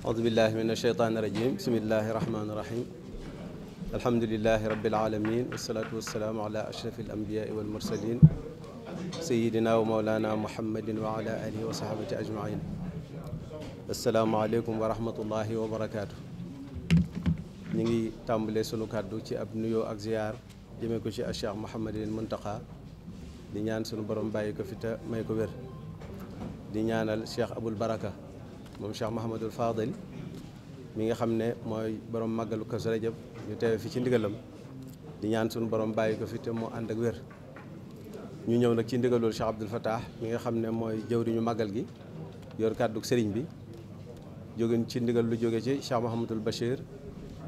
أعوذ بالله من الشيطان الرجيم بسم الله الرحمن الرحيم الحمد لله رب العالمين والصلاة والسلام على أشرف الأنبياء والمرسلين سيدنا ومولانا محمد وعلى آله وصحبه أجمعين السلام عليكم ورحمة الله وبركاته نيجي تامبلي سونو كادو ci ab nuyo ak ziar jëme ko ci Cheikh Mouhamadul Muntaqa di ñaan sunu borom bàyyi ko fi te may ko wér di ñaanal Cheikh Aboul Baraka moom Cheikh Mouhamadul Fadil mi nga xam ne mooy borom màggalu Kazu Rajab ñu teewe fi ci ndigalam di ñaan sunu borom bàyyi ko fi te mu ànd ak wér ñu ñëw nag ci ndigalul Cheikh Abdoul Fattah mi nga xam ne mooy jëwriñu màggal gi yor kàddug sëriñ bi jóge ci ndigal lu jóge ci Cheikh Mouhamadul Bachir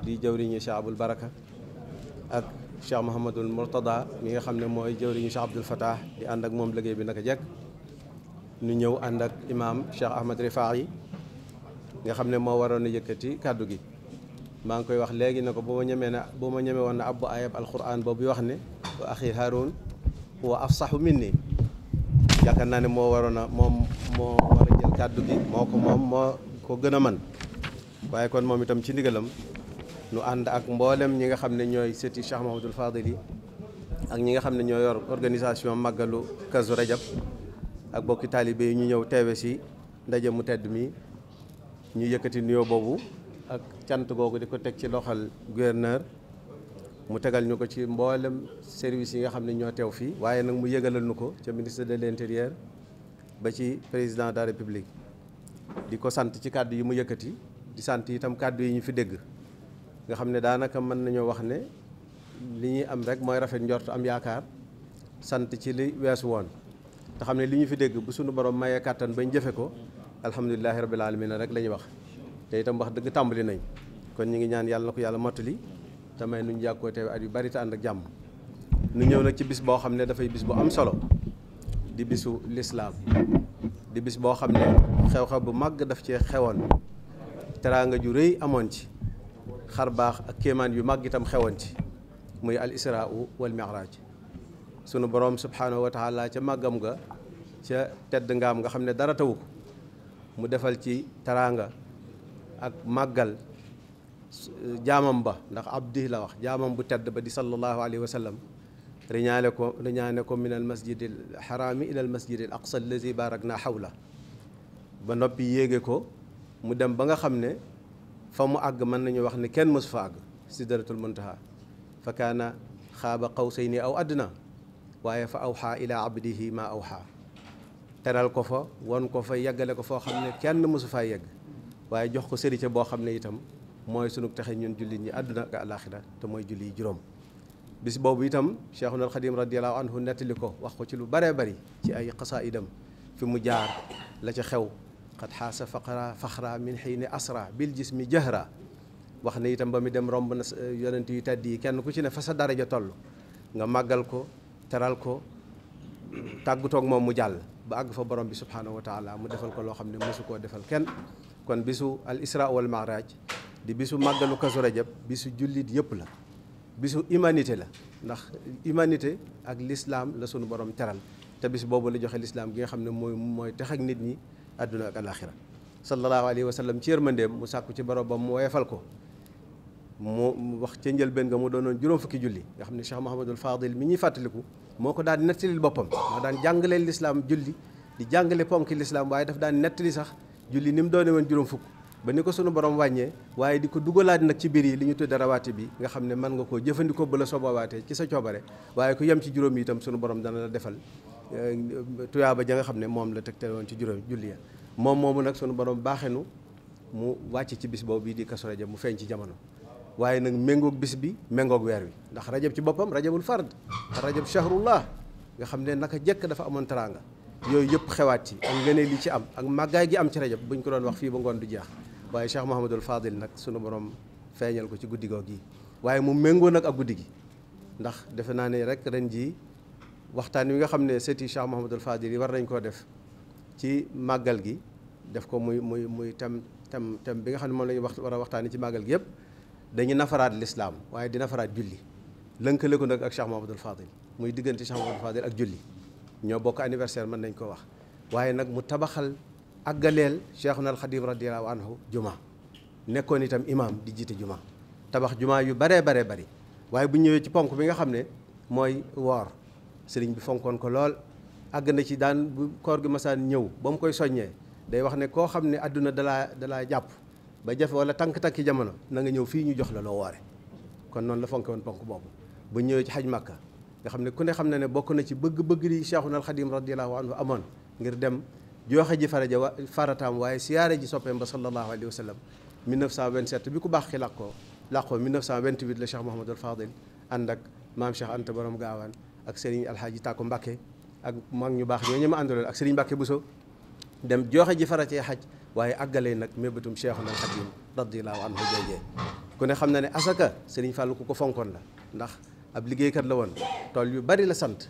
di jëwriñu Cheikh Aboul Baraka ak Cheikh Mouhamadul Mourtada mi nga xam ne mooy jëwriñu Cheikh Abdoul Fattah di ànd ak moom liggéey bi naka jekk ñu ñëw ànd ak imaam Cheikh Ahmad Rifaayi nga xam ne moo waroon a yëkkati kàddu gi maa ngi koy wax léegi ne ko bu ma ñeme woon na abbu ayab alquran boobu wax ne wa axi Haroun huwa afsahu minni yaakaar naa ne moo war a jël kàddu gi moo ko gën a man waaye kon moom itam ci ndigalam nu ànd ak mboolem ñi nga xam ne ñooy sëti Cheikh Mouhamadoul Fadil yi ak ñi nga xam ne ñoo yor organisation màggalu Kazu Rajab ak bokki taalibe yi ñu ñëw teewe si ndaje mu tedd mi ñu yëkkati nuyoo boobu ak cant googu di ko teg ci loxal gouverneur mu tegal ñu ko ci mboolem service yi nga xam ne ñoo teew fii waaye nag mu yëgalal nu ko ca ministre de l'intérieur ba ci président de la république di ko sant ci kàddu yi mu yëkkati di sant itam kàddu yi ñu fi dégg nga xam ne daanaka mën nañoo wax ne li ñuy am rek mooy rafet njort am yaakaar sant ci li weesu woon te xam ne li ñu fi dégg bu suñu borom mayee kàttan bañ jëfe ko alhamdulilahi rabbil alamin rek la ñuy wax te itam wax dëgg tàmbali nañ kon ñu ngi ñaan yàlla na ko yàlla mottali te may nuñ jàkkoo teew at yu bari te ànd ak jàmm nu ñëw nag ci bis boo xam ne dafay bis bu am solo di bisu lislaam di bis boo xam ne xew-xew bu màgg daf cee xewoon teraanga ju rëy amoon ci xar baax ak kéemaan yu màgg itam xewoon ci muy al israa wal mi'raaj sunu borom subhanahu wa taala ca màggam ga ca tedd ngaam nga xam ne dara tawu ko mu defal ci teraanga ak màggal jaamam ba ndax abdi la wax jaamam bu tedd ba di sallallahu alayhi wa sallam riñaane ko min al masjidil xaraami ila al masjidil aqsa allazi barakna xawla ba noppi yéege ko mu dem ba nga xam ne fa mu àgg mën nañu wax ne kenn mësu fa àgg sidratul muntaha fa kaana xaaba qawsayni aw adna waaye fa awxaa ila abdihi ma awxaa teral ko fa won ko fa yeggale ko foo xam ne kenn mësu faa yegg waaye jox ko sëriñ boo xam ne itam mooy sunu texe ñun jullit ñi àdduna ak àlaxira te mooy julli juróom bis boobu itam Cheikhul Xadim radiyallahu anhu nettali ko wax ko ci lu baree bari ci ay xasaayidam fi mu jaar la ca xew xat xaasa faxra min xiini asra bil jismi jahra wax ne itam ba mu dem romb na yonent yu tedd yi kenn ku ci ne fa sa daraja toll nga màggal ko teral ko tàggutoog moom mu jàll ba àgg fa borom bi subhanahu wa taala mu defal ko loo xam ne mosu koo defal kenn kon bisu al isra wal mi'raj di bisu màggalu Kazu Rajab bisu jullit yëpp la bisu humanité la ndax humanité ak l'islam la sunu borom teral te bis boobu la joxe l'islam gi nga xam ne mooy tax ak nit ñi àdduna ak alaxira sallallahu alayhi wa sallam ci yërmandeem mu sàkku ci boromam mu woyefal ko mu wax ca njëlbéen nga mu doonoon juróom fukki julli nga xam ne Cheikh Mouhamadoul Fadil mi ñuy fàttaliku moo ko daan nettalil boppam moo daan jàngaleel lislaam julli di jàngale ponki lislaam waaye daf daan nettali sax julli ni mu doone woon juróom fukk ba ni ko sunu borom wàññee waaye di ko dugalaat nag ci biir yi li ñu tudde rawaati bi nga xam ne mën nga koo jëfandikoo ba la soobawaatee ci sa coobare waaye ku yem ci juróom yi itam sunu borom dana la defal tuyaaba ja nga xam ne moom la tegtal woon ci juróom julli ya moom moomu nag sunu borom baaxenu mu wàcc ci bis boobu bii di Kazu Rajab mu feeñ ci jamono waaye nag méngoog bis bi méngoog weer wi ndax rajab ci boppam rajabul fard rajab shahrullah nga xam ne naka jekk dafa amoon teraanga yooyu yëpp xewaat ci ak ngëneel li ci am ak màggaay gi am ci rajab buñ ko doon wax fii ba ngoon du jeex waaye Cheikh Mouhamadoul Fadil nag sunu borom feeñal ko ci guddi googu gi waaye mu méngoo nag ak guddi gi ndax defe naa ne rek ren jii waxtaan wi nga xam ne sëti Cheikh Mouhamadoul Fadil yi war nañ koo def ci màggal gi def ko muy tem bi nga xam ne moom la ñu war a waxtaani ci màggal gi yëpp dañu nafaraat lislaam waaye di nafaraat julli lënkale ko nag ak Cheikh Mouhamadoul Fadil muy diggante Cheikh Mouhamadoul Fadil ak julli ñoo bokk anniversaire mën nañ ko wax waaye nag mu tabaxal àggaleel Cheikhuna al Xadim radiyallahu anhu juma nekkoon itam imam di jiite juma tabax juma yu baree bari waaye bu ñëwee ci ponk bi nga xam ne mooy woor sëriñ bi fonkoon ko lool àgg na ci daan bu koor gi masaan ñëw ba mu koy soññee day wax ne koo xam ne àdduna dalaa jàpp ba jafe wala tànk-tànki jamono na nga ñëw fii ñu jox la loo woore kon noonu la fonke woon ponk boobu bu ñëwee ci xaj Makka nga xam ne ku ne xam na ne bokk na ci bëgg-bëgg di Cheikhuna al Khadim radiyallahu anhu amoon ngir dem joxe ji farataam waaye siyaare ji soppeem ba sallallahu alayhi wa sallam 1927 bi ku baax ki làqoo 1928 la Cheikh Mouhamadul Fadil ànd ak maam Cheikh Anta borom gaawaan ak Serigne Alhaaji Tako Mbakke ak mag ñu baax ñoo ma àndaloon ak Serigne Mbakke Bousso dem joxe ji faratee xaj waaye àggalee nag mébétum Cheikhuna al Khadim radiyallahu anhu joojee ku ne xam na ne asaka Serigne Fallou ku ko fonkoon la ndax ab liggéeykat la woon tool yu bari la sanc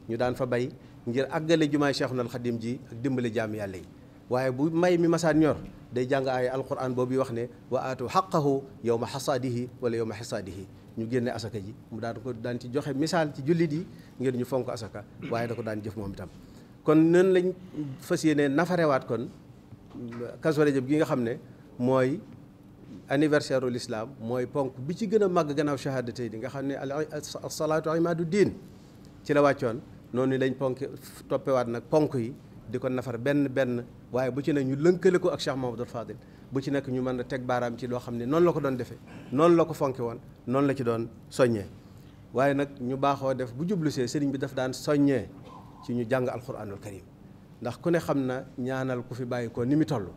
ñu daan fa bay ngir àggale jumaay Cheikhuna al Khadim ji ak dimbale jaami yàlla yi waaye bu may mi masaan ñor day jàng ay alquran boobu wax ne wa aatu xaqahu yawma xasaadihi wala yawma xisaadihi ñu génne asaka ji mu daan ci joxe misaal ci jullit yi ngir ñu fonk asaka waaye da ko daan jëf moom itam kon noonu lañ fas yéene nafarewaat kon Kazu Rajab gi nga xam ne mooy anniversaire u l'islam mooy ponk bi ci gën a màgg gannaaw shahadatay di nga xam ne as-salaatu imaadu diin ci la wàccoon noonu lañ toppewaat nag ponk yi di ko nafar benn waaye bu ci ne ñu lënkale ko ak Cheikh Mouhamadoul Fadil bu ci nekk ñu mën a teg baaraam ci loo xam ne noonu la ko doon defee noonu la ko fonke woon noonu la ci doon soññee waaye nag ñu baaxoo def bu jublusee sëriñ bi daf daan soññee ci ñu jàng alquranul karim ndax ku ne xam na ñaanal ku fi bàyyi ko ni mu toll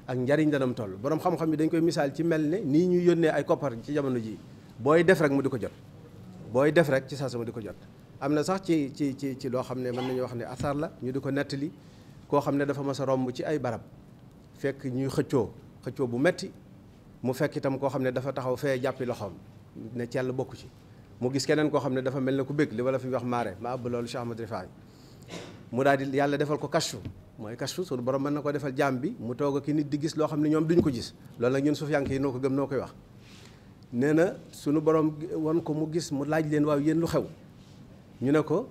ak njariñ danam toll borom xam-xam yi dañ koy misaal ci mel ne nii ñuy yónnee ay koppar ci jamono ji booy def rek mu di ko jot booy def rek ci saa sama di ko jot am na sax ci loo xam ne mën nañu wax ne asar la ñu di ko nettali koo xam ne dafa mas a romb ci ay barab fekk ñuy xëccoo bu metti mu fekk itam koo xam ne dafa taxaw fee jàppi loxoom ne cell bokku ci mu gis keneen koo xam ne dafa mel ne ku bëgg li wala fi wax maare ma ab loolu Cheikh Ahmad Rifaay mu daal di yàlla defal ko kashfu mooy kashfu suñu borom mën na ko defal jaam bi mu toog ak nit di gis loo xam ne ñoom duñ ko gis loolu nag ñun sufiyanke yi noo ko gëm noo koy wax nee na suñu borom won ko mu gis mu laaj leen waaw yéen lu xew ñu ne ko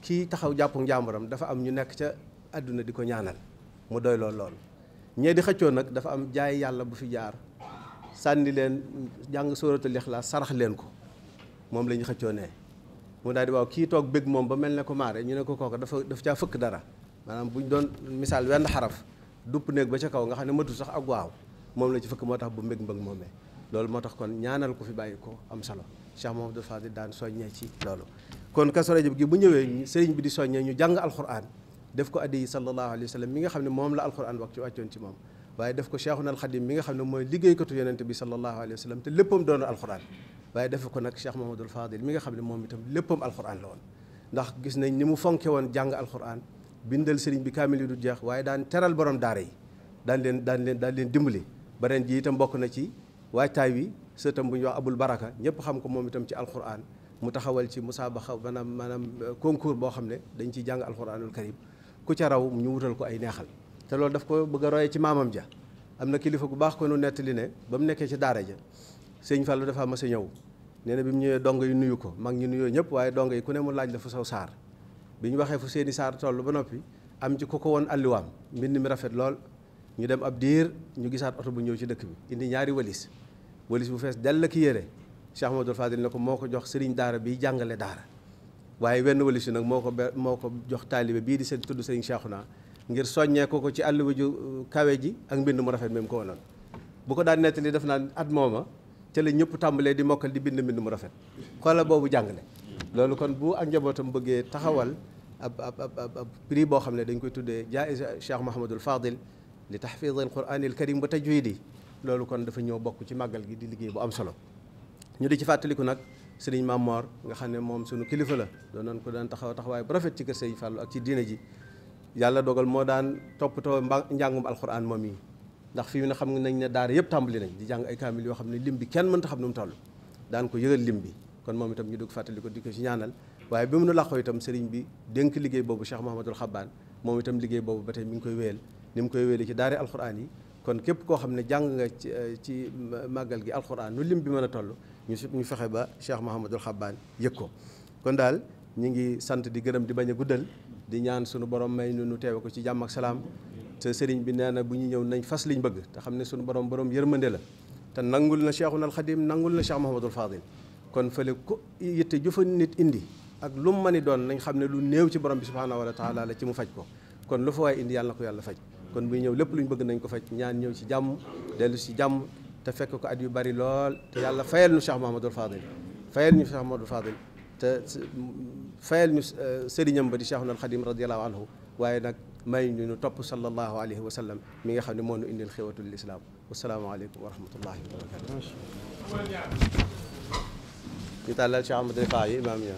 kii taxaw jàppu njàmburam dafa am ñu nekk ca àdduna di ko ñaanal mu doy lool ñee di xëccoo nag dafa am jaay yàlla bu fi jaar sànni leen jàng sóoratul Ixlaas sarax leen ko moom la ñu xëccoo nee mu daal di waaw kii toog bëgg moom ba mel ne ko maare ñu ne ko kooka dafa caa fëkk dara maanaam buñ doon misaal wenn xaraf dupp néeg ba ca kaw nga xam ne matul sax ak waaw moom la ci fëkk moo tax bu mbëg moomee loolu moo tax kon ñaanal ko fi bàyyi ko am solo Cheikh Mouhamadoul Fadil daan soññee ci loolu kon Kazu Rajab gi bu ñëwee sëriñ bi di soññee ñu jàng alquran def ko addi sallallahu alayhi wa sallam mi nga xam ne moom la alquran wax ci wàccoon ci moom waaye def ko Cheikhuna al Khadim mi nga xam ne mooy liggéeykatu yonente bi sallallahu alayhi wa sallam te léppam doon alquran waaye def ko nag Cheikh Mouhamadoul Fadil mi nga xam ne moom itam léppam alquran la woon ndax gis nañ ni mu fonke woon jàng alquran bindal sëriñ bi kaamil yi du jeex waaye daan teral borom daara yi daan leen dimbali ba ren ji itam bokk na ci waajtaay wi sëtam bu ñuy wax abul baraka ñëpp xam ko moom itam ci alquran mu taxawal ci musaabaxa maanaam concours boo xam ne dañ ciy jàng alquranul karim ku ca raw ñu wutal ko ay neexal te loolu daf ko bëgg a royee ci maamam ja am na kilifa gu baax ko nu nettali ne ba mu nekkee ci daara ja sëñ Fallu dafa mas a ñëw nee na bi mu ñëwee dongo yi nuyu ko mag ñi nuyoo ñëpp waaye dongo yi ku ne mu laaj la fu saw saar bi ñu waxee fu seeni saar toll ba noppi am ci ku ko woon alliwaam mbind mi rafet lool ñu dem ab diir ñu gisaat oto bu ñëw ci dëkk bi indi ñaari walis bu fees dell ki yére Cheikh Mouhamadoul Fadil ne ko moo ko jox sëriñ daara bi jàngale daara waaye wenn walis yi nag moo ko jox taalibe bii di seen tudd sëriñ Cheikhouna ngir soññee ko ci àlluwa ju kawe ji ak mbind mu rafet même ko wonoon bu ko daan nettali def naan at mooma ca la ñëpp tàmbalee di mokkal di bind mbind mu rafet xoola boobu jàngale loolu kon bu ak njabootam bëggee taxawal ab prix boo xam ne dañ koy tuddee jaa'isa Cheikh Mouhamadoul Fadil li tahfiz al Qur'anil Karim ba tajwidi loolu kon dafa ñëw bokk ci màggal gi di liggéey bu am solo ñu di ci fàttaliku nag sëriñ Maam Moor nga xam ne moom suñu kilifa la doonoon ko daan taxawaay bu rafet ci kër sëriñ Fàllu ak ci diine ji yàlla dogal moo daan toppatoo njàngum alquran moom yi ndax fii ne xam nañ ne daara yëpp tàmbali nañ di jàng ay kaamil yoo xam ne lim bi kenn mënta xam nu mu toll daan ko yëgal lim bi kon moom itam ñu dugg fàttali ko di ko ci ñaanal waaye bi mu nu làqoo itam sëriñ bi dénk liggéey boobu Cheikh Mouhamadoul Xabbaan moom itam liggéey boobu ba tey mi ngi koy wéyal ni mu koy wéyale ci daara alquran yi kon képp koo xam ne jàng nga ci màggal gi alquran nu lim bi mën a toll ñu fexe ba Cheikh Mouhamadoul Xabbaan yëg ko kon daal ñu ngi sant di gërëm di bañ a guddal di ñaan sunu borom may nu teewe ko ci jàmm ak salaam te sëriñ bi nee na bu ñu ñëw nañ fas liñ bëgg te xam ne suñu borom yërmande la te nangul na Cheikhuna al Khadim nangul na Cheikh Mouhamadul Fadil kon fële ku yitte ju fa nit indi ak lu mu mën a doon nañ xam ne lu néew ci borom bi subhaanahu wa taala la ci mu faj ko kon lu fa waay indi yàlla na ko yàlla faj kon buy ñëw lépp lu ñu bëgg nañ ko faj ñaan ñëw ci jàmm dellu ci jàmm te fekk ko at yu bari lool te yàlla fayal ñu Cheikh Mouhamadul Fadil fayal ñu Cheikh Mouhamadul Fadil te fayal ñu sëriñam ba di Cheikhuna al Khadim radiyallahu anhu waaye nag may ñu topp sallallahu alayhi wa sallam mi nga xam ne moo ñu indil xewatul lislaam wasalaamaaleykum wa rahmatullahi wa barakatu ñu tàllal Cheikh Ahmad Rifaa yi imaam ya